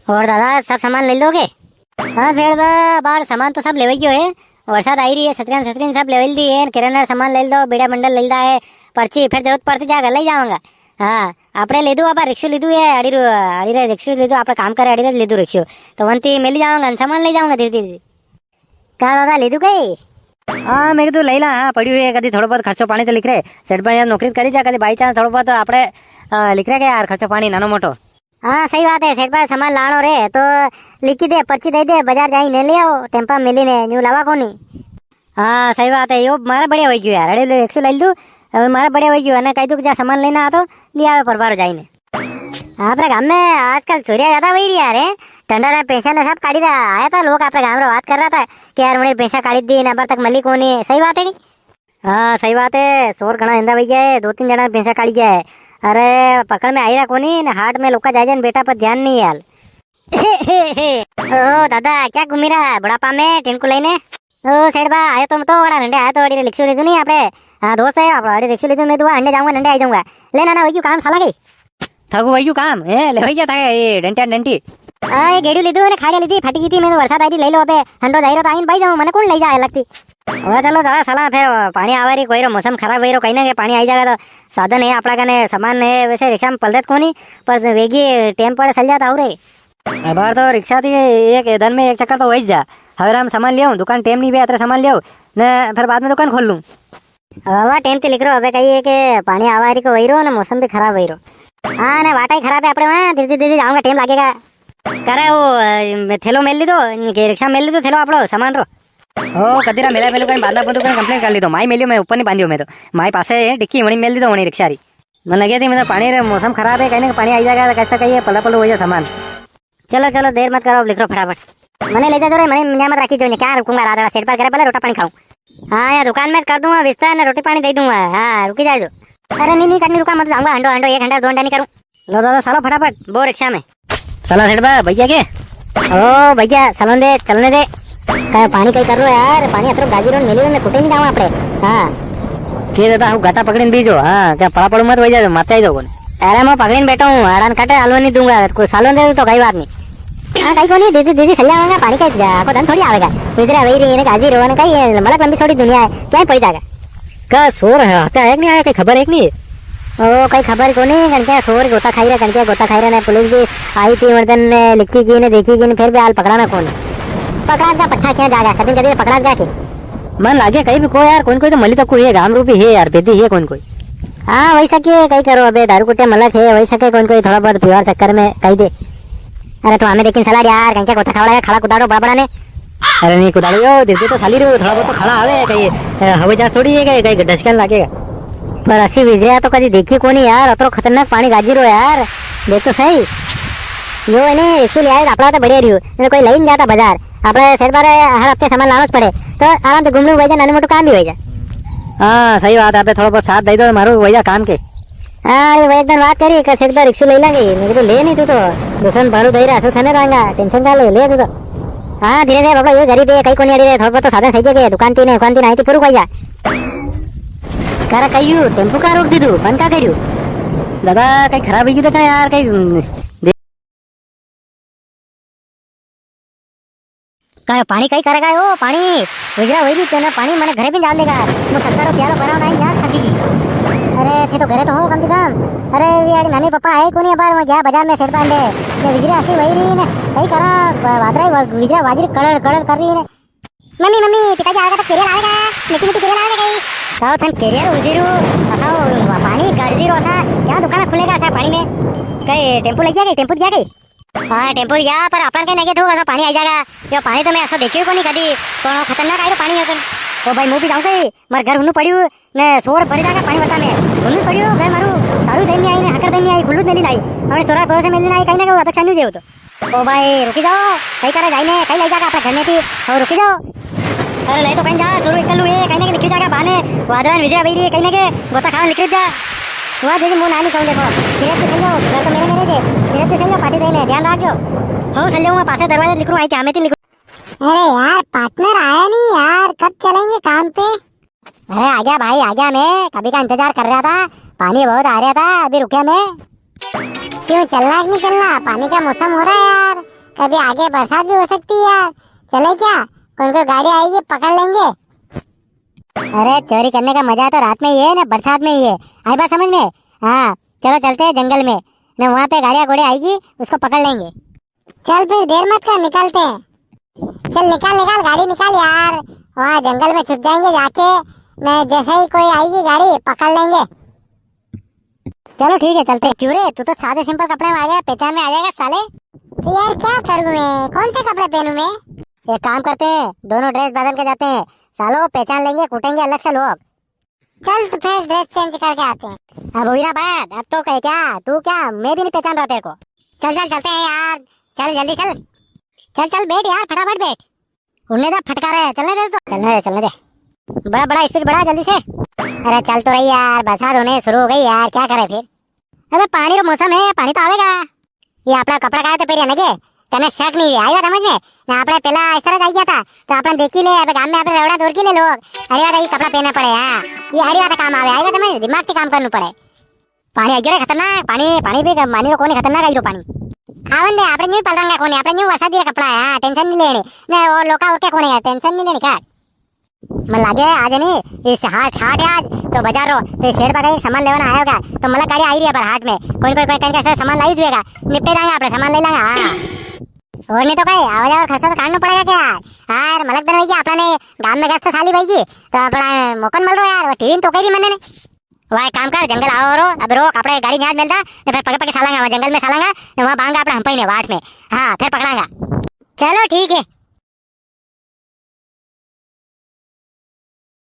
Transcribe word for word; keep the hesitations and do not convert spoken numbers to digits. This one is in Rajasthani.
और दादा, सब सामान ले लोगे? हाँ सेठ बा, बार सामान तो सब लेवाई गयो है। बरसात आई री है, छतरियां, छतरियां सब लेवाई दी है, किराना सामान ले लो, बीड़ा बंडल ले दा है, पर्ची, फिर जरूरत पड़ती जा घर ले जावांगा। हाँ, आपणे लीधु, आपा रिक्शो लीधु है, अड़ी रो, अड़ी रे रिक्शो लीधु, आपणे काम करे अड़ी रे लीधु रिक्शो। तो वंती मेली जावांगा, अन सामान ले जावांगा धीरे धीरे। का दादा, लीधु कई? हाँ, मैं कीधु ले ला, हाँ, पड़्यू है, कदी थोड़ो बहुत खर्चो पानी तो लिख रे। सेठ बा यार नौकरी करी जा, कदी by chance थोड़ो बहुत आपणे, अ, लिख रे के यार, खर्चो पानी नानो मोटो। हाँ, सही बात है, सेठ बा सामान लाणो रे, तो लिखी दे, पर्ची दे दे, बाजार जाई ने ले आओ, टेम्पा मेली ने, न्यू लावा कोनी। हाँ, सही बात है, यो मारा बढ़िया होई गयो यार, अरे ले, रिक्शो ले लीधु, अब मारा बढ़िया होई गयो, अने कही दू कि जा सामान लेना आ तो, ले आवे परबारो जाई ने। आपरे गाम में आजकल चोरियां ज्यादा वई री यार, हैं? टंडा ने पैसा ने सब काढ़ी रहा। आया था लोग आपरे गाम रे बात कर रहा था कि यार, उन्हें पैसा काढ़ी दी ने, अबार तक मली कोनी। सही बात है नी? हाँ, सही बात है। चोर घणा इंदा वई गया है, दो तीन जना पैसा काढ़ी गया है। अरे, पकड़ में आई रहा कोनी ने, हाट में लोका जाए जाए ने, बेटा पर ध्यान नी है हाल। ओ दादा, क्या घूमी रहा बुढ़ापा में टेनको लेने? ओ सेठ बा, आयो तो, तो बड़ा नंडे आयो तो, अड़ी रिक्शो लीधु नी आपणे। हाँ, दोस्त है आपणो, अड़ी रिक्शो लीधु, मैं तो अंडे जाऊंगा, नंडे आई जाऊंगा। ले ना, ना, वही काम साला के। थाको वही काम, ए, ले भैया, थाके, ए, डंटिया, डंटी। आ, ये गेड़ू लीधु ने खाड़िया लीधी, फटी गई थी, मैं तो बरसात आई थी, ले लो अबे, हंडो जाई रो तो आइन भाई जाऊं, मने कौन ले जाए लगती। ओ, चलो, चला, साला, फिर पानी आवा री, कोई रो मौसम खराब हुई रो, कहीं ना कहीं पानी आई जाएगा तो साधन है आपणा कने, सामान है, वैसे रिक्शा में पलदत कोनी, पर वेगी टेम पर चल जाता हो रे। अबार तो रिक्शा थी एक दन में एक चक्कर तो वही जा। हवेरा में सामान ले आऊं, दुकान टेम नी बे, अतरे सामान ले आऊं, ने फिर बाद में दुकान खोल लूं। वाह, टेम ते लिख रो, अबे कही है के पानी आवा री को वही रो, ने मौसम भी खराब वही रो। हाँ, ने वाटा ही खराब है आपणे वहाँ, धीरे धीरे जाऊंगा, टेम लागेगा। करे वो, अ, थैलो मेल लीधो, के रिक्शा मेल लीधो, थैलो आपणो सामान रो। ओ, कदीरा मेला मेलू कहीं बांधा बुंधू कहीं complain कर लीधो, माई मेलियो मैं ऊपर नी बांधियो मैं तो, माई पासे है डिक्की वणी मेल दीधो वणी रिक्शा री। मने लगे थी, मैं तो पानी रे मौसम खराब है, कहीं ना कहीं पानी आई जाएगा, तो कैसा कहिए पला पलू हो जाए सामान। चलो, चलो, देर मत करो, अब लिख रो फटाफट। मने ले जा दो रे, मने न्या मत राखी जो ने, क्या रुकूंगा रात रात सेठ पर, करे पहले रोटा पानी खाऊं। हाँ, या दुकान में कर दूंगा बिस्तर ने रोटी पानी दे दूंगा। हाँ, रुकी जाए जो। अरे नी, नी, कहीं रुका मत, जाऊंगा हंडो, हंडो, एक घंटा, दो घंटा नी करूं। लो दादा, सालो फटाफट, बो रिक्शा में। साला सेठ बा, भैया के? ओ भैया, सालन दे, चलने दे। का पानी कई कर रो यार, पानी अतरो गाजी रो ने मेली रो ने कुटे नी जाऊं आपणे। हाँ। के दादा, हूँ गाटा पकड़ीने बीजो, हाँ, क्या पड़ा पड़ू मत वही जावे, माते आई जाओ कोने। अरे, मैं पकड़ीने बैठा हूँ, अड़ान काटे हालवा नी दूंगा, कोई सालन दे तो कई बात नी। हाँ, कई कोनी, दीदी, दीदी, सल्ला आवेगा, पानी का जा, आखो धन थोड़ी आवेगा। विजरा वही रही ने गाजी रो ने कई है, मलक लंबी छोड़ी दुनिया है, क्या ही पड़ी जाएगा। का सोर है, हत्या है कि नी आया, कई खबर है कि नी? ओ, कई खबर कोनी, कणक्या सोर गोता खाई रहा, कणक्या गोता खाई रहा ने, पुलिस भी आई थी, मर्दन ने लिखी की ने, देखी की ने, फिर भी हाल पकड़ा ना कोनी। पकड़ास का पट्ठा क्या जागा, कदी कदी पकड़ास का के। मन लागे कई भी को यार, कोई कोई तो मली तो कोई है, गाम रूपी है यार, बेदी है कोई कोई। हाँ, वही सके, कई करो अबे, दारू कुटे मलक है, वही सके कोई कोई थोड़ा बहुत पीवार चक्कर में कई दे। अरे तो हमें देखिन सलाह यार, कणक्या गोता खावड़ा है, खड़ा कुदाड़ो बड़ा बड़ा ने। अरे नी कुदाड़ो यो, देखो तो साली रे, थोड़ा बहुत तो खड़ा आवे, कई, अ, हवे जा थोड़ी है, कई, कई डसकन लागेगा। पर असी विजरा तो कदी देखी कोनी यार, अतरो खतरनाक पानी गाजी रो यार। देख तो सही। यो है ने, रिक्शो ले आए, आपड़ा तो बढ़िया रियो। ये कोई लई नी जाता बाजार। आपणे सेठ बारे हर हफ्ते सामान लानो पड़े। तो आराम से घूमने वही जा, नानू मोटू काम भी वही जा। हाँ, सही बात है, आपे थोड़ा बहुत साथ दे दो, मारो वही जा काम के। हाँ, अरे, वो एक दिन बात करी, के सेठ बा रिक्शो ले लांगे। मैं कह तो ले नी तू तो, दूसरा में भाड़ू दे रहा, असो थने दांगा, tension का ले, ले तू तो। हाँ, धीरे धीरे बाबा, ये गरीब है, कई कोनी अड़ी रे, थोड़ा बहुत तो साधन सही जगह है, दुकान तीन है, दुकान तीन आई थी, पूरू कोई जा। करा कहियो, टेम्पो का रोक दीधु, बंद का करियो? दादा, कई खराब हुई गयो तो का यार, कई, हम्म, दे- का पानी कई करेगा यो, पानी? विजरा वही दी तेने पानी मने घरे भी जान देगा। मु सत्तर रुपया रो भराव नहीं, जान फंसी गई। अरे, थे तो घरे तो हो कम से कम। अरे, वी आड़ी नानी पापा आए कोनी बार, मैं गया बाजार में सेठ पांडे। मैं विजरा असी वही रही ने, कई करा, वा-, वादरा ही वा-, विजरा वाजरी कड़ड़, कड़ड़ कर रही ने। मम्मी, मम्मी, पिताजी आवेगा तो केरिया लावेगा, मीठी मीठी केरिया लावेगा कई। काओ थन केरिया रो उजीरू, असाओ पानी गरजी रो असा, क्या दुकान खुलेगा असा पानी में? कई टेम्पो लग गया कई, टेम्पो गया कई? हाँ, टेम्पो गया, पर अपन के नगे थो, असा पानी आई जाएगा। यो पानी तो मैं ऐसा देखियो कोनी कदी, कोनो खतरनाक आई रो पानी हो कई। ओ भाई, मु भी जाऊं कई, मार घर हुनु पड़ियो, ने सोर भरी जाएगा पानी बता में। हुनु पड़ियो, घर मारू, तारू देनी आई ने, हकर देनी आई, खुल्लू देनी आई। हमें सोरा भरोसे मिलने आई, कहीं ना कहीं अटक सान्यू जेव तो। ओ भाई, रुकी जाओ, कई करे जाइने, कई ले जागा आपणे घर में थी, और रुकी जाओ। अरे, ले तो कहीं जा, सोरू इकल्लू है, कहीं ना कहीं निकल जागा बाने, वादरा ने विजय भाई रे, कहीं ना के गोता खावा निकल जा। वाह, दीदी, मुंह नानी कहूँ देखो, धीरे से चल जाओ, घर तो मेरे, मेरे जे, धीरे से चल जाओ, पार्टी देने, ध्यान रखो। हो, चल जाऊंगा, पासे दरवाजे लिख रू, आई क्या, मैं तो लिख रू। अरे यार, पार्टनर आया नहीं यार, कब चलेंगे काम पे? अरे, आ गया भाई, आ गया मैं, कभी का इंतजार कर रहा था, पानी बहुत आ रहा था, अभी रुका मैं। क्यों, चलना है कि नहीं चलना? पानी का मौसम हो रहा है यार, कभी आगे बरसात भी हो सकती है यार। चले क्या? कौन को गाड़ी आएगी, पकड़ लेंगे। अरे, चोरी करने का मजा तो रात में ही है ना, बरसात में ही है। आई बात समझ में? हाँ, चलो चलते हैं जंगल में, ना वहाँ पे गाड़ियाँ घोड़े आएगी, उसको पकड़ लेंगे। चल फिर देर मत कर, निकलते हैं। चल निकाल निकाल, गाड़ी निकाल यार, वहाँ जंगल में छुप जाएंगे जाके, मैं जैसे ही कोई आएगी गाड़ी पकड़ लेंगे। चलो ठीक है, चलते हैं। क्यों रे, तू तो सादे सिंपल कपड़े में आ गया, पहचान में आ जाएगा साले। तो यार क्या करूँ मैं, कौन से कपड़े पहनूँ मैं? एक काम करते हैं, दोनों ड्रेस बदल के जाते हैं, सालो पहचान लेंगे, कूटेंगे अलग से लोग। चल तो फिर ड्रेस चेंज करके आते हैं। अब हुई ना बात, अब तो कहे क्या तू, क्या मैं भी नहीं पहचान रहा तेरे को। चल चल चलते हैं यार, चल जल्दी चल, चल चल बैठ यार, फटाफट बैठ। उड़ने दे फटका रहे, चलने दे तो। चलने दे, चलने दे। बड़ा, बड़ा स्पीड बढ़ा जल्दी से। अरे चल तो रही यार, बरसात होने शुरू हो गई यार, क्या करे फिर? अबे पानी रो मौसम है, पानी तो आवेगा। ये अपना कपड़ा काहे तो पेरिया नगे? तने शक नहीं हुआ, आई बात समझ में? ना आपने पहला इस तरह आई गया था, तो आपने देखी ले, अबे गांव में आपने रेवड़ा दौड़ की ले लोग। अरे बात ये कपड़ा पहनना पड़े, हाँ। ये हरी बात काम आवे, आई बात समझ, दिमाग से काम करना पड़े। पानी आई गयो रे खतरनाक, पानी, पानी भी मानी रो कोने खतरनाक आई रो पानी। आवन दे, आपने न्यू पलरंगा कोने, आपने न्यू वरसाद दिया कपड़ा है, हाँ, टेंशन नहीं लेने। ने और लोका और क्या कोने यार, टेंशन नहीं लेने क्या? मन लागे आज है नी, इस हाट, हाट है आज, तो बाजार रो, तो सेठ बा कई सामान लेवण आया होगा, तो मतलब गाड़ी आई रही है पर हाट में, कोई, कोई, कोई कहीं का सामान लाई जुएगा, निपटे जाएंगे आपने, सामान ले लेंगे, हाँ। और नहीं तो कई, आवाज और खर्चा तो काटना पड़ेगा क्या यार? हाँ यार, मलक दिन भाई जी, अपना ने गांव में गश्त साली भाई जी, तो अपना मौकन मिल रो यार, वो टीवी तो कई दी मैंने ने। वाह, एक काम कर, जंगल आओ रो, अब रो, कपड़े गाड़ी न्याज मिलता, ने फिर पगे पगे सालांगा, वहाँ जंगल में सालांगा, ने वहाँ बांगा अपना हम पे ही ने वाट में। हाँ, फिर पकड़ांगा। चलो ठीक है।